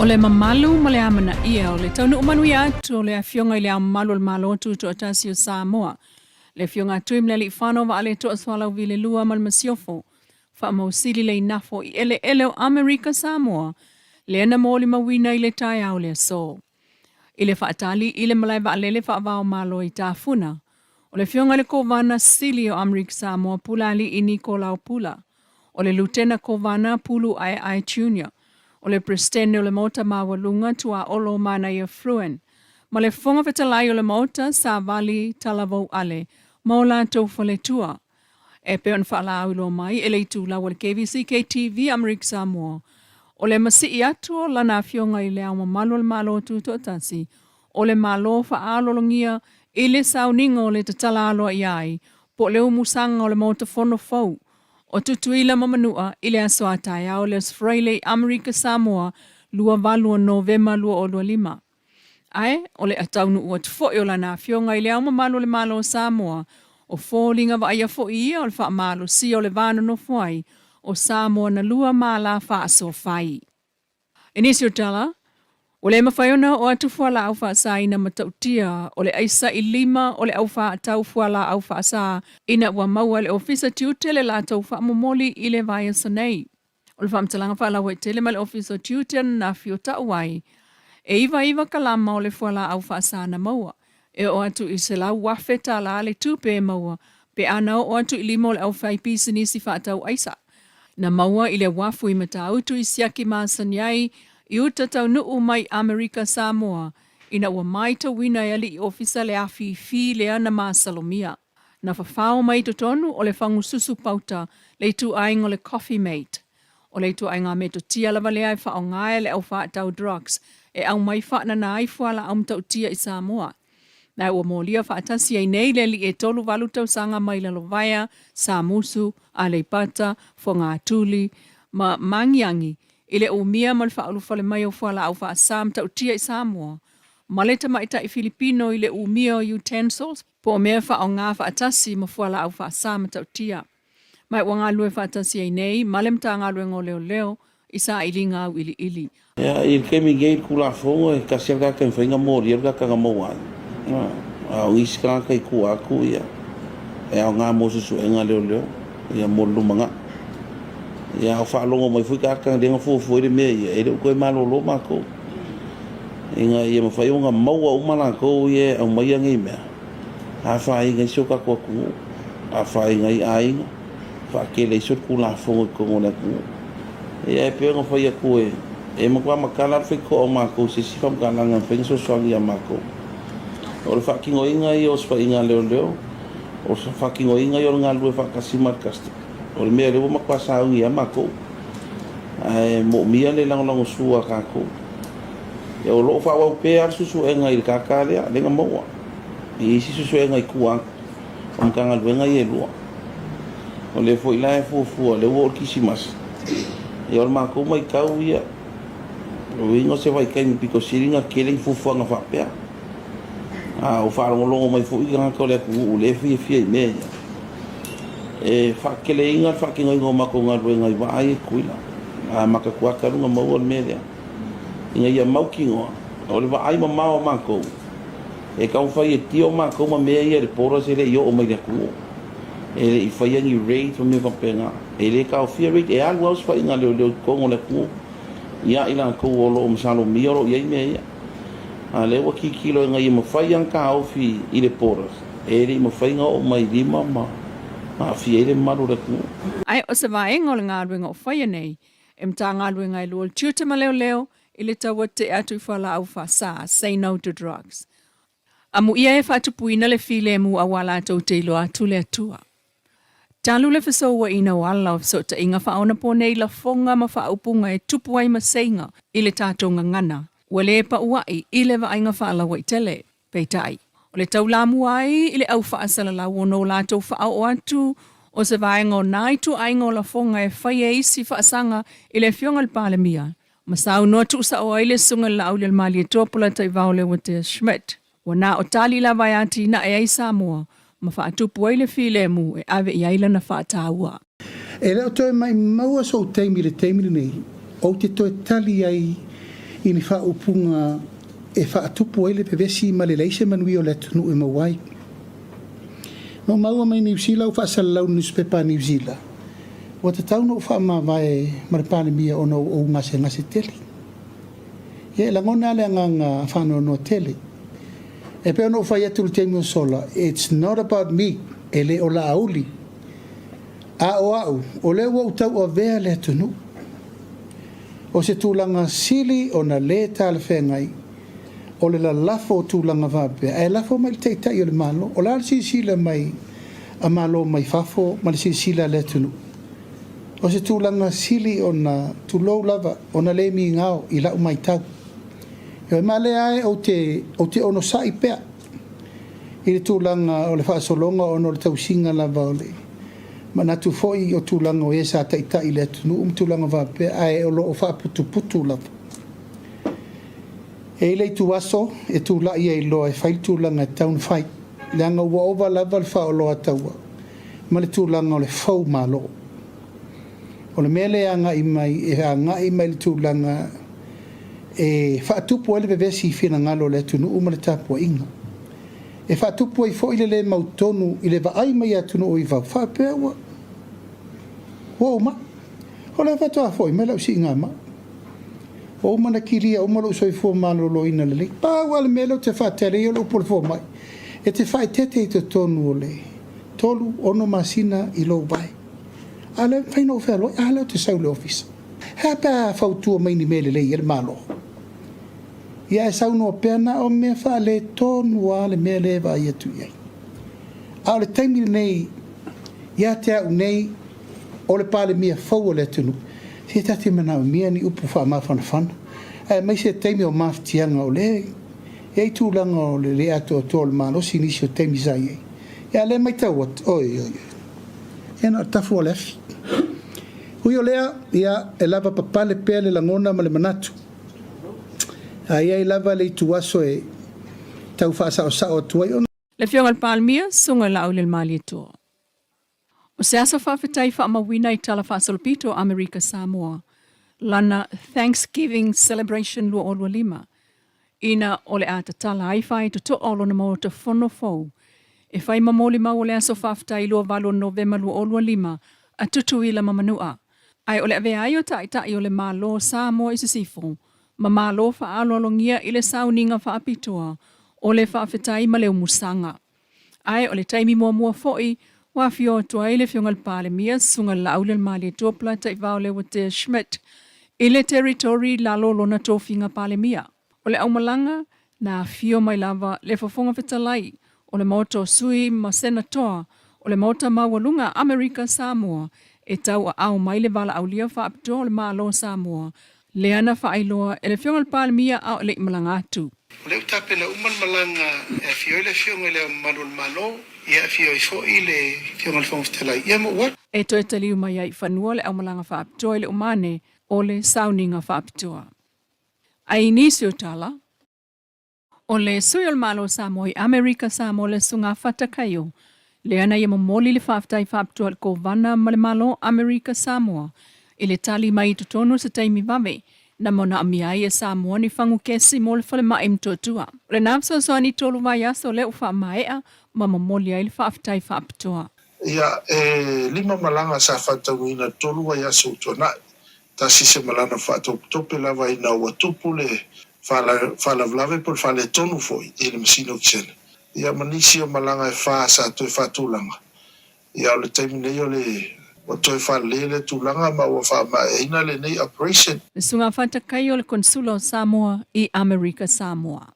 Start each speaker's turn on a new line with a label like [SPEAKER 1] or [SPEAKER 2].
[SPEAKER 1] O le mamalu ma le amanaia o le taunuu manuia atu o le Afioga i le Ao Mamalu o le Malo Tutoatasi o Samoa, le Afioga a Tuimalealiifano Vaaletoa Sualauvi le Lua ma le Masiofo, faamausili le inafo i eleele o Amerika Samoa, lea na molimauina i le taeao o le aso. I le faatali i le malae vaalele faava-o-Malo i Tafuna, o le Afioga i le Kovana Sili o Amerika Samoa Pulaalii Nikolao Pula, o le Lutena Kovana Pulu Aeae Junior, o le Peresetene o le Maota Maualuga Tuaolo Manaia Fruin, ma le Fofoga Fetalai o le Maota Savali Talavou Ale ma o latou faletua. E pei ona faalauiloa mai e le itulau a le KVCK-TV Amerika Samoa, o le masii atu o lana Afioga i Le Ao Mamalu o le Malo Tutoatasi, o le Malo faaaloalogia i le sauniga o le tatala aloaia ai po o le umusaga o le Maota Fono fou o Tutuila ma Manua i le aso a taeao le Aso Faraile i Amerika Samoa 28 o Novema 2025. Ae, o le a taunuu atu foi o Lana Afioga i Le Ao Mamalu o le Malo o Samoa, o foliga vaaia foi ia o le faamalosia o le va nonofo ai o Samoa na lua ma la faasoafai. I nisi o tala, ua le mafai ona oo atu fualaau faasaina matautia o le aisa i lima o le au faatau fualaau faasa ina ua maua e le Ofisa Tiute le latou faamomoli i le vaiaso nei. O le faamatalaga faalauaitele mai le Ofisa o Tiute ananafi o tau ai, e 99 kalama o le fualaau faasa na maua, e oo atu i $100,000 le tupe e maua pe a na oo atu i lima o le aufaipisinisi faatau aisa. Na maua i le uafu i Matautu i siaki masani ai i uta taunuu mai Amerika Samoa ina ua maitauina e alii ofisa le afifi lea na masalomia. Na fafao mai i totonu o le fagususu pauta le ituaiga o le Coffee Mate. O le ituaiga metotia lava lea e faaaoga e le au faatau drugs e aumai faanana ai fualaau matautia i Samoa. Na ua molia faatasi ai nei le alii e 38 tausaga mai Lalovaea, Samusu, Aleipata, Fogatuli ma Magiagi i le umia ma le faaulufale mai o fualaau faasa matautia i Samoa ma le tamaitai Filipino i le umia o utensils po o mea faaaoga faatasi ma fualaau faasa matautia. Ma ua galulue faatasi ai nei ma le Matagaluega o Leoleo i sailiga auiliili.
[SPEAKER 2] Ia, i le taimi nei i le Tulafono, e tasi lava le tagata e mafai ona molia le tagata na maua ai. A o nisi tagata i tua atu, ia, e aoga mo suesuega a leoleo, ia, mo le lumanai. Ia, a o faalogo mai foi tagata lea na fuafua ai le mea ia, e le o toe malolo matou, ina ia mafai ona maua uma latou ia e aumaia nei mea, afaina ai si o tatou atunuu, afaina ai aiga, faatele ai solitulafono i totonu o le atunuu. Ia e pei ona fai atu e, e matua matala le faitotoa o matou i se isi faamatalaga e mafai ona fesoasoani ia matou. O le faatinoina ia o osofaiga a leoleo, o le faatinoina ia o le galulue faatasi ma le custom, o le mea lea ua matua sauni ai matou. Ae moomia le lagolagosua a tatou. Ia o lo o faaauau pea le suesuega i le kaka lea, lea na maua. E i ai isi suesuega i tua atu. O Matagaluega ia e lua. O lea foi la e fuafua, lea ua oo le Kirisimasi, ia o le matou matau ia, o uiga o se vaitaimi pito sili ona tele ni fuafuaga faapea. A o faalogologo mai foi tagata o le atunuu lea e fiafia i mea ia, e faateleina le faatinoina o matou galuega i vaa ia i Tutuila. A matatuata luga maua le mea lea, ina ia mautinoa, o le vaai mamao a matou, E taumafai e tio matou ma mea ia i le borders e le i oo mai i le atunuu. E le i faia ni raids ma mea faapena. E le taofia raid, e alu lava osofaiga a leoleo i totonu o le atunuu ia i latou o lo o masalomia o lo o i ai mea ia. A o lea ua tilotilo ina ia mafai ona taofi i le borders, e le i mafai ona oo mai i lima ma aafia ai le mamalu o le atunuu.
[SPEAKER 1] Ae o se vaega o le galuega o faia nei e Matagaluega e lua o le Tiute ma Leoleo i le tauatea atu i fualaau faasa, say no to drugs. Amuia e faatupuina le filemu aua latou te iloa atu le Atua. Talu le fesouaina o ala o fesootaiga faaonaponei lafoga ma faaupuga e tupu ai maseiga i le tatou gagana, ua le paua'i i le vaaiga faalauaitele. Peitai, o le taulamua ai i le au faasalalau ona o latou faaoo atu o se vaega o nā ituaiga o lafoga e fai e isi faasaga i le Afioga i le Palemia, ma saunoa tuusao ai le Susuga i le Laaulialemalietoa Polataivao Leuatea Schmidt. Ua na o tali lava e atinae ai Samoa ma faatupu ai le filemu e ave i ai lana faataua.
[SPEAKER 3] E le o toe maimau sou taimi i le taimi lenei, ou te toe tali ai i ni faaupuga e faatupu ai le vevesi ma le leai se manuia o le atunuu e maua ai. Na ou maua mai Niu Sila ou faasalalau i le nusipepa a Niu Sila, ua tatau ona ou faamavae ma le Palemia ona ua ou gasegase tele. Ia e lagona lava le agaga faanoanoa tele. E pei ona ou fai atu i le taimi ua sola, it's not about me, e le o Laauli, a o au, o lea ua ou tauavea le atunuu. O se tulaga sili ona le talafeagai, o le lalafo o tulaga faapea, ae lafo mai i le Taitai o le Malo. O le a le silasila mai a Malo mai fafo ma le silasila a le atunuu? O se tulaga sili ona, tulou lava, ona le migao i lau matau. Ioe, ma lea e ou te, ou te onosai pea i le tulaga o le faasologa ona o le tausiga lava o le manatu foi o tulaga o e sa taitai i le atunuu ma tulaga faapea, ae o lo o faaputuputu lava. E i ai le ituaso e tulai ai loa e fai le tulaga e tatau ona fai, leaga ua ova lava le faaoloataua ma le tulaga o le fou malo. O le mea lea e agai mai, e agai mai i le tulaga e faatupu ai le vevesi i finagalo o le atunuu ma le tapuaiga. E faatupu ai foi le le mautonu i le vaai mai a atunuu i fafo faapea ua ua ou mai. O lea faatoa foi mai lau siigamai. Ua uma ona kilia uma lou soifua maloloina lelei. Pau lava le mea lea ou te faatali ai o le upu a le fomai, e te faaeteete i totonu o le tolu, ono masina i lou vae. A o lea e mafai ona ou fealuai, a lea ou te sau i le ofisa. He aha pe a fautua mai ni mea lelei ai le Malo? Ia ae saunoa pea na o mea faaletonu lava le mea lea e vaai atu i ai. A o le taimi lenei ia te au nei, o le Palemia fou o le atunuu, se ta te manaomia ni upu faamafanafana, aemaise taimi o mafatiaga o lea e i ai tulaga o le le atoatoa o le malosi i nisi o taimi sa i ai. Ia a o lea e matau atu, oi, oi, oi, ia na o le tafu o le afi. Ui o lea, ia, e lavapapale pea le lagona ma le manatu, a i ai lava le ituaso e tau faasaosao atu ai ona.
[SPEAKER 1] Le Afioga i le Palemia, Susuga i Laaulialemalietoa. O se aso faafetai faamauina i Tala Faasolopito o Amerika Samoa, lana Thanksgiving Celebration 2025, ina o le a tatala ai faitotoa o lona Maota Fono fou e fai ma molimau o le aso faafetai 28 o Novema 2025 a Tutuila ma Manua. Ae o le avea ai o Taitai o le Malo o Samoa i Sisifo ma Malo faaaloalogia i le sauniga faapitoa o le faafetai ma le umusaga. Ae o le taimi muamua foi ua afio atu ai le Afioga i le Palemia, Susuga Laaulialemalietoa Polataivao Leuatea Schmidt i le Territory i lalo o lona tofiga Palemia. O le aumalaga, na afio mai lava le Fofoga Fetalai o le Maota o Sui ma Senatoa o le Maota Maualuga a Amerika Samoa e tauaao mai le valaaulia faapitoa o le Malo o Samoa lea na faailoa e le Afioga i le Palemia a o le i malaga atu.
[SPEAKER 3] O lea ua tapena uma le malaga e afio ai le Afioga i Le Ao Mamalu o le Malo, ia e afio ai foi le Afioga i le Fofoga Fetalai, ia ma ou alu.
[SPEAKER 1] E toe taliu mai ai i fanua le aumalaga faapitoa i le umane o le sauniga faapitoa. Ai i nisi o tala, O le Sui o le Malo o Samoa i Amerika Samoa le Susuga Fata Kaio, lea na ia momoli le faafetai faapitoa i le Kovana ma le Malo o Amerika Samoa i le tali mai i totonu o se taimi vave na manaomia ai e Samoa ni fagu kesi mo le falemai i Motootua. O lena fesoasoani tolu vaiaso lea ua faamaea ma momoli ai le faafetai faapitoa.
[SPEAKER 4] Ia, e lima malaga sa faataunuuina i le tolu vaiaso ua tuanai. Tasi se malana faatopetope lava ina ua tupu le faalavelave po o le faaletonu foi i le masini okisene, ia ma nisi o malaga e fa sa toe faatulaga. Ia o le taimi nei o le ua toe faalelei lea tulaga ma ua faamaeaina lenei operation.
[SPEAKER 1] Le Susuga Fatakai o le Konsula o Samoa i Amerika Samoa.